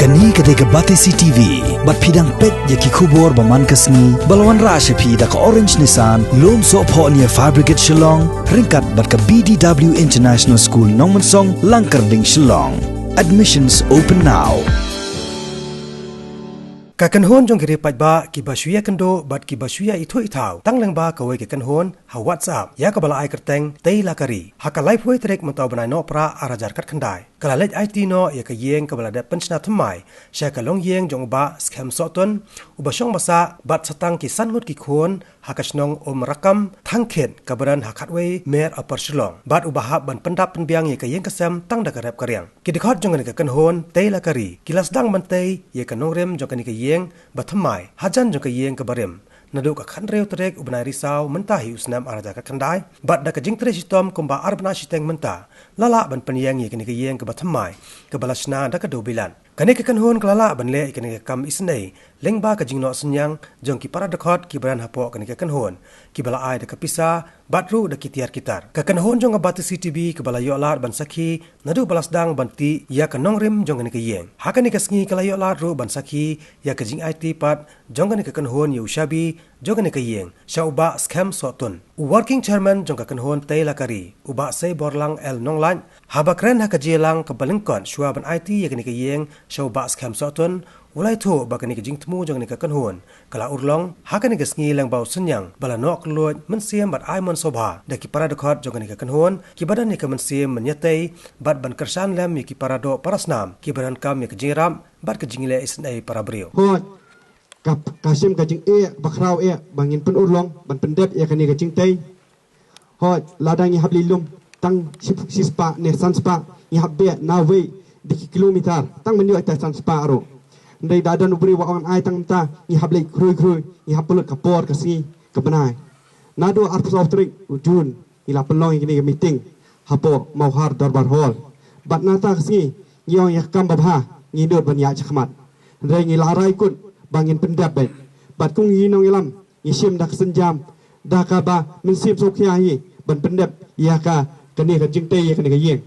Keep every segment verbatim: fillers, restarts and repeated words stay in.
Kane ka dei ka Batesi T V, bad phi dang peit ïa ki khubor ba man ka sngi, ba la wanrah sha phi da ka Orange Nissan, Lumsohphoh near Fire Brigade Shillong, ryngkat bad ka B D W International School Nongmensong, Langkyrding, Shillong. Admissions open now. Ka kynhun jong ki riewpaidbah kiba shu ïakynduh bad kiba shu ïaithuh ithaw tang lyngba kawei ka kynhun ha WhatsApp, ïa kaba la ai kyrteng Tei La Ka Ri. Ha ka laiphew tarik mynta u bnai Nohprah arhajar khatkhyndai, ka la leit aiti noh ïa ka ïing kaba la dep pynshna thymmai sha ka longïing jong u Bah Skhem Sohtun, uba shong ba sah bad sa tang ki san ngut ki khun ha ka shnong Umrakam Thangkhit kaba don ha khatwei mer Upper Shillong, bad uba hap ban pyndap pynbiang ïa ka ïing ka sem tang da ka rep ka riang. Ki dkhot jong kane ka kynhun Tei La Ka Ri ki la sdang ban tei ïa ka nongrim jong kane ka ïing ba thymmai hajan jong ka ïing kaba rim naduh ka khathynriew tarik u bnai Risaw mynta hi u snem arhajar khatkhyndai, bad da ka jingtrei shitom kumba ar bnai shiteng mynta la lah ban pynïeng ïa kane ka ïing kaba thymmai kaba la shna da ka dewbilat. Kane ka kynhun ka la lah ban leh ïa kane ka kam isynei lyngba ka jingnoh synñiang jong ki para dkhot kiba don hapoh kane ka kynhun, kiba la ai da ka pisa bad ruh da ki tiar ki tar. Ka kynhun jong ka Batesi T V kaba la ïoh lad ban sakhi naduh ba la sdang ban tih ïa ka nongrim jong kane ka ïing. Ha kane ka sngi ka la ïoh lad ruh ban sakhi ïa ka jingaiti pat jong kane ka kynhun ïa u shabi jong kane ka ïing sha u Bah Skhem Sohtun. U working chairman jong ka kynhun Tei La Ka Ri, u Bah Seiborlang L Nonglait, haba kren ha ka jingïalang kaba lyngkot shuwa ban aiti ïa kane ka ïing sha u Bah Skhem Sohtun, u la ïathuh ba kane ka jingthmu jong kane ka kynhun ka la urlong ha kane ka sngi lyngba u synñiang ba la noh kylluid mynsiem bad ai mon sngewbha da ki para dkhot jong kane ka kynhun, kiba don ïa ka mynsiem ban ïatei bad ban kyrshan lem ïa ki para doh para snam kiba donkam ïa ka jingïarap bad ka jingleh isynei para briew. Hooid, ka, ka shim ka jingeh bakhraw eh ba ngin pynurlong ban pyndep ïa kane ka jingtei. Hooid, lada ngi hap leit lum tang shi, shispah ne sanspah, ngi hap beh nawei da ki kilometer tang ban ïoh ïa sanspah ruh. Hynrei da don u briew ba ong ai tang mynta, ngi hap leit khrui khrui, ngi hap pynlut ka por ka sngi ka bnai. Naduh arphew saw tarik u Jun ngi la pynlong ïa kane ka meeting hapoh Mawhar Dorbar Hall. Bad nangta ka sngi ngi ong ïa ka kam babha ngi nud ban ïaid shakhmat. Hynrei ngi la rai kut ba ngin pyndep beit. Bad kum ngi nongïalam ngi shim da ka sienjam, da kaba mynsiem sngewkhia hi ban pyndep ïa ka, kane ka jingtei ïa kane ka ïing.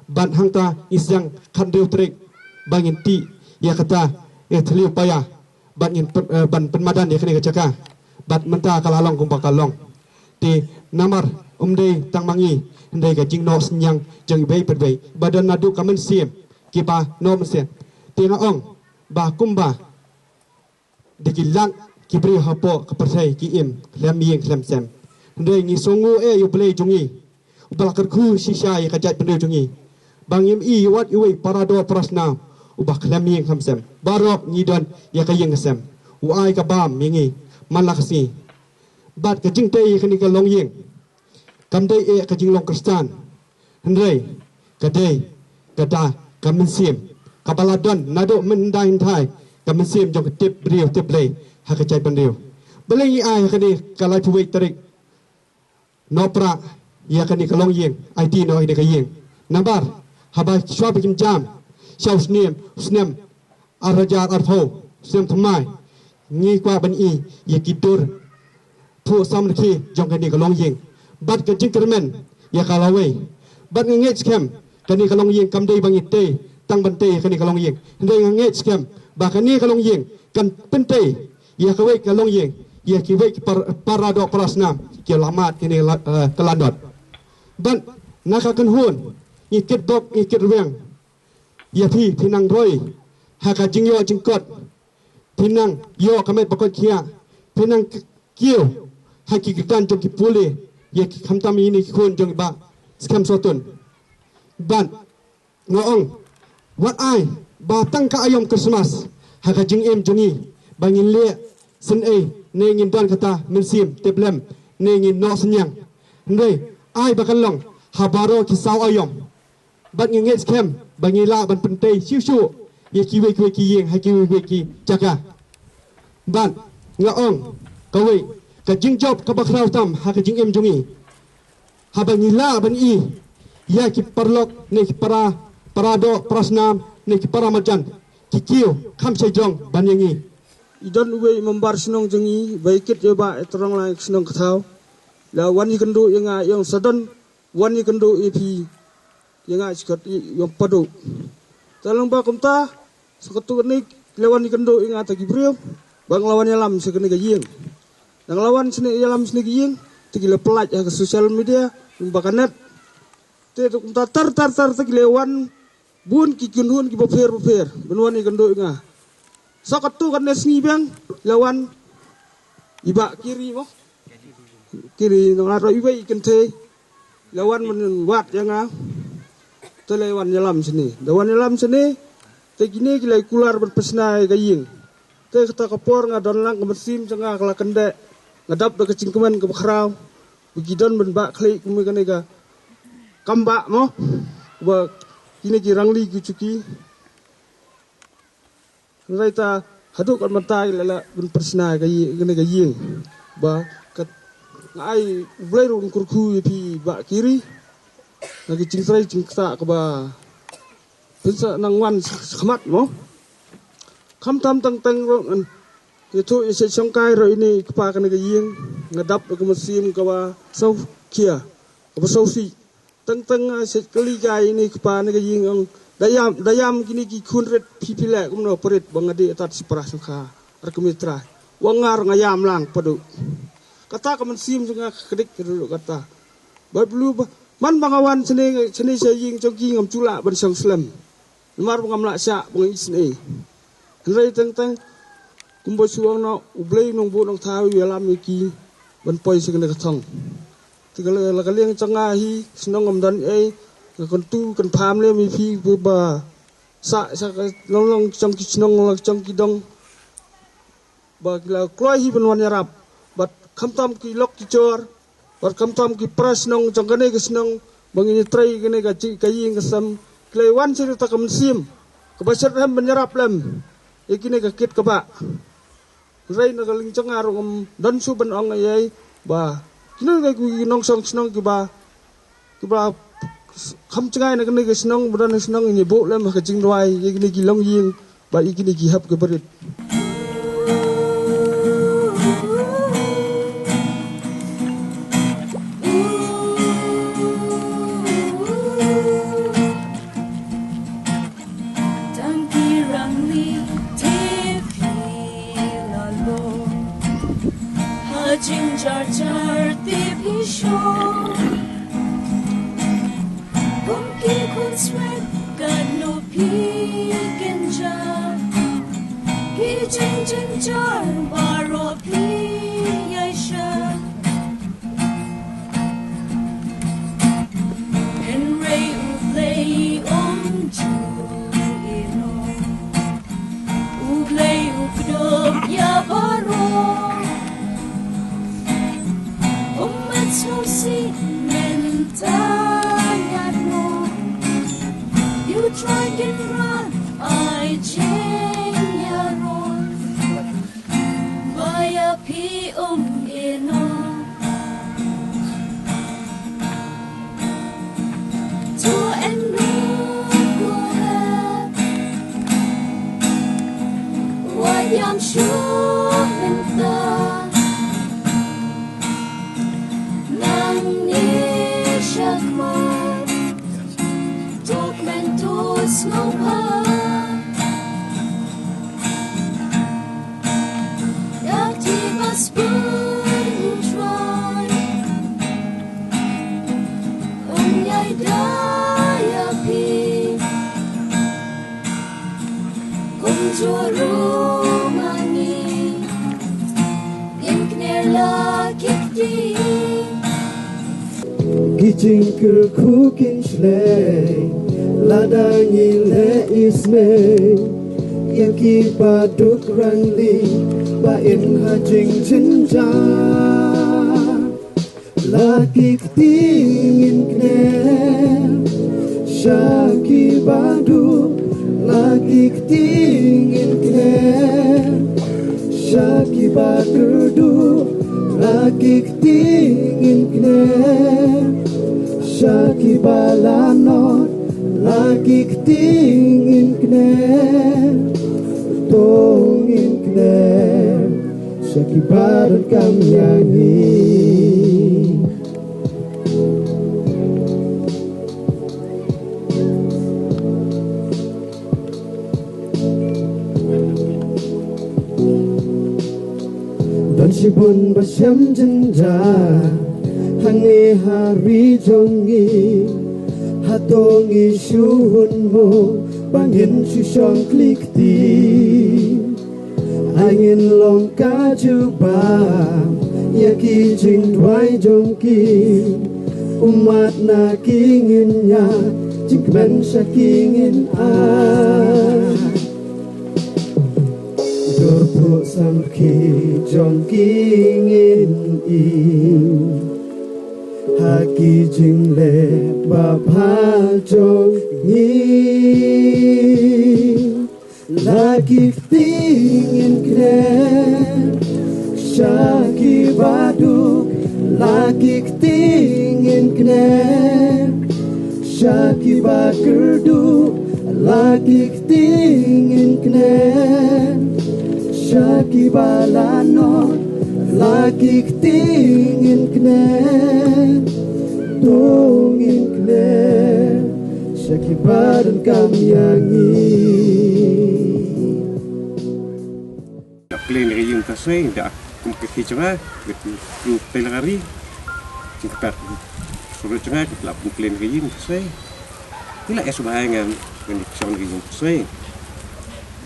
Bad hangta ngi sdang khathynriew tarik ba ngin tih ïa kata, ïa ka thliew paia, bad ngin pyn-, eh, ban pynmadan ïa kane ka jaka. Bad mynta ka la long kumba ka long. Te namar ym dei tang ma ngi, hynrei ka jingnoh synñiang jong iwei pa iwei ba don naduh ka mynsiem, kiba noh mynsiem. Te nga ong ba kumba da ki lak ki briew hapoh ka pyrthei ki im khlem ïing khlem sem. Hynrei ngi sngewnguh eh ïa U Blei jong ngi, uba la kyrkhu shisha ïa ka jaitbynriew jong ngi, ba ngim i ïa wat iwei para doh para snam uba khlem ïing khlem sem. Baroh ngi don ïa ka ïing ka sem. U ai ka bam ïa ngi man la ka sngi. Bad ka jingtei ïa kane ka longïing kam dei eh ka jinglong Khristan, hynrei ka dei kata ka mynsiem kaba la don naduh mynhyndai hynhyndai, ka mynsiem jong ka tip briew tip Blei ha ka jaitbynriew. Balei ngi ai ha kane ka laiphew wei tarik Nohprah ïa kane ka longïing, aiti noh ïa kane ka ïing? Namar haba shuwa ba kim jam sha u snem, u snem arhajar arphew, snem thymmai, ngi kwah ban i ïa ki dur phuh samrkhie jong kane ka longïing bad ka jingkyrmen ïa ka lawei. Bad nga ngeit skhem kane ka longïing kam dei ba ngi tei tang ban tei ïa kane ka longïing, hynrei nga ngeit skhem ba kane ka longïing kan pyntei ïa kawei ka longïing, ïa kiwei ki par-, para doh para snam ki la mad kane la, eh, ka landot. Bad na ka kynhun ngi kit bok ngi kit rwiang ïa phi, phi nang roi ha ka jingïoh jingkot, phi nang ïoh ka met ba koit khiah, phi nang k-, kiew ha ki kyrdan jong ki pule ïa ki, khamtam ïa kine ki khun jong i Bah Skhem Sohtun. Bad nga ong, wat ai ba tang ka aïom Christmas ha ka jingim jong ngi ba ngin leh synei ne ngin don kata mynsiem tip lem ne ngin noh synñiang. Hynrei ai ba kan long ha baroh ki saw aïom. Bad nga ngeit skhem ba ngi lah ban pyntei shuh shuh ïa kiwei kiwei ki ïing ha kiwei kiwei ki jaka. Bad nga ong, kawei ka jingjop kaba khraw tam ha ka jingim jong ngi, haba ngi lah ban i ïa ki paralok ne ki para, para doh para snam ne ki para marjan ki kiew kham shai jrong ban ïa ngi. I don uwei i member shnong jong ngi ba i kit ïa u Bah Tronglai Shnong Kthaw. La wan ïakynduh ïa nga, ïa ong sa don wan ïakynduh ïa phi ïa nga, shkot ïa ong paduh. Te lyngba kumta Sa katto katne ki la wan ïakynduh ïa nga ta ki briew ba nga la wan ïalam sha kane ka ïing. Nga la wan shane ïalam shane ka ïing, te ki la pyllait ha ka social media, ba ka net. Te kumta tar tar tar te ki la wan bun ki kynhun kiba pher ba pher ban wan ïakynduh ïa nga. Sa katto katne sngi biang la wan i Bah Kiri mo. Kiri nong aro iwei i kynthei la wan ban wad ïa nga. Te la wan ïalam shane, da wan ïalam shane, te kine ki la kular ban pynshna ïa ka ïing. Te kata ka por nga don lang, ka mynsiem jong nga ka la kyndeh, nga dap da ka jingkmen kaba khraw ba ki don ban bah khlieh kum kane ka kam bah mo, ba kine ki rangli ki chuki. Hynrei ta haduh kat mynta ki la lah ban pynshna ka ïing, kane ka ïing. Ba kat nga ai U Blei ruh un kyrkhu ïa phi Bah Kiri na ki jingtrei jingktah kaba pynsa nang wan sha khmat mo. Khamtam tang tang ruh ngan ïathuh ïa shongkai ruh ine i kpa kane ka ïing, nga dap da ka mynsiem kaba sngewkhia, kaba sngewsih. Teng teng, eh, shet kali ka ine i kpa ne ka ïing ong, da ïam, da ïam kine ki khun rit phi phi leh kumno, parit ba nga dei atat shipara shongkha ar kmie trai. Wa ngar nga ïam lang padu. Kata ka mynsiem jong nga ka kdik ka dulu kata. Ba blu ba man ba nga wan shane, shane sha ïing jong ki ngam ju lah ban shong slem. Namar ba ngam lah shah ba nga isynei. Hynrei teng teng kumba shu ong noh, U Blei u nongbuh nongthaw u ïalam ïa ki ban poi sha kane ka thong. Te ka la, la ka liang jong nga hi shnong ngam don ei, nga kyntu kynpham lem ïa phi ba sah sha ka long long jong ki shnong, long jong ki dong. Ba ki la kloi hi ban wan ïarap. Bad khamtam ki lok ki jor, bad khamtam ki para shnong jong kane ka shnong ba ngin ïatrei kane ka ji, ka ïing ka sem, ki la wan sha kata ka mynsiem kaba shet rhem ban ïarap lem ïa kine ka kit kaba. Hynrei na ka liang jong nga ruh ngam don shuh ban ong ei ei ba kine ki nongshong shnong kiba kiba kham jngai na kane ka shnong, ba don shnong, ïa buh lem ha ka jingduwai ïa kine ki longïing bad ïa kine ki hep ki barit. Tang ki rangli te phi la long, ha jingjar jar te phi shong. Kum ki khun swet katno phi kynja, ki jingjynjar baroh phi ïaishah. Hynrei U Blei um ju ïehnoh, U Blei u kdup ïa baroh. Um mynsngew sih mynta ïa no, U Trai Kynrad ai jingïaroh. Ba ïa phi um ïehnoh. To em ruh ko hep, wat ïam shuh mynta. Nangne shakhmat, to kmen to sngewbha. Ïa ki ba sbun U Trai un ïai da ïa phi. Kumjuh ruh ma ngi, ngin kner la ki kti. Ki jingkyrkhu kin shlei lada ngi leh isynei ïa ki baduk rangli ba im ha jingjynjar. La ki kti ngin kner sha ki baduk, la ki kti ngin kner sha ki bakyrduh, la ki kti ngin kner sha ki balanot, la ki kti ngin kner, to ngin kner sha ki badonkam ïa ngi. Shibun ba shem jynjar hangne ha ri jong ngi, hato ngi shu hun mo ba ngin shu shong kli kti? Ai ngin long ka jubab ïa ki jingduwai jong ki, ummat na ki ngin ïa, jingkmen sha ki ngin ai. Dur puk samrkhie jong ki ngin im ha ki jingleh babha jong ngi. La ki kti ngin kner sha ki baduk, la ki kti ngin kner sha ki bakyrduh, la ki kti ngin kner sha ki balanot, la ki kti ngin kner, to ngin kner sha ki badonkam ïa ngi. Pynleit na ka ïing ka sem da kum ka khie jong nga, ka tu tu pelagari. Jingkpat surat jong nga ka la pynleit na ka ïing ka sem. Ki la es ba ngan ngan shong na ka ïing ka sem.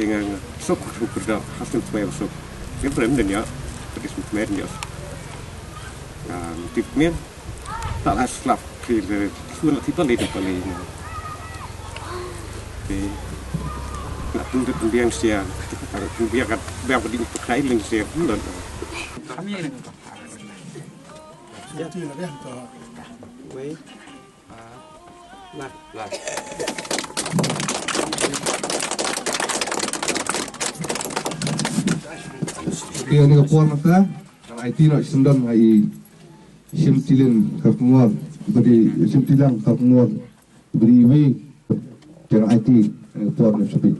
Te ngan sok ku da hasan tu ba sok. Ke prem den ya. Pakai sempet ya. Tip men. Tak lah slap ke le sun la tipa le tipa le. Ke nak pun tu pembiang sia. Pembiang kat biang peding pakai ling sia pun dan. Kami ni. Ya tu lah biang tu. Wei. Lah. Lah. Ïa, ni ka por mynta, ngan aiti noh sendon ha i Shim Tilin Kharkongor, bad i Shim Tilang Kharkongor, bad i Wi, te ngan aiti, ni ka por ni shabi.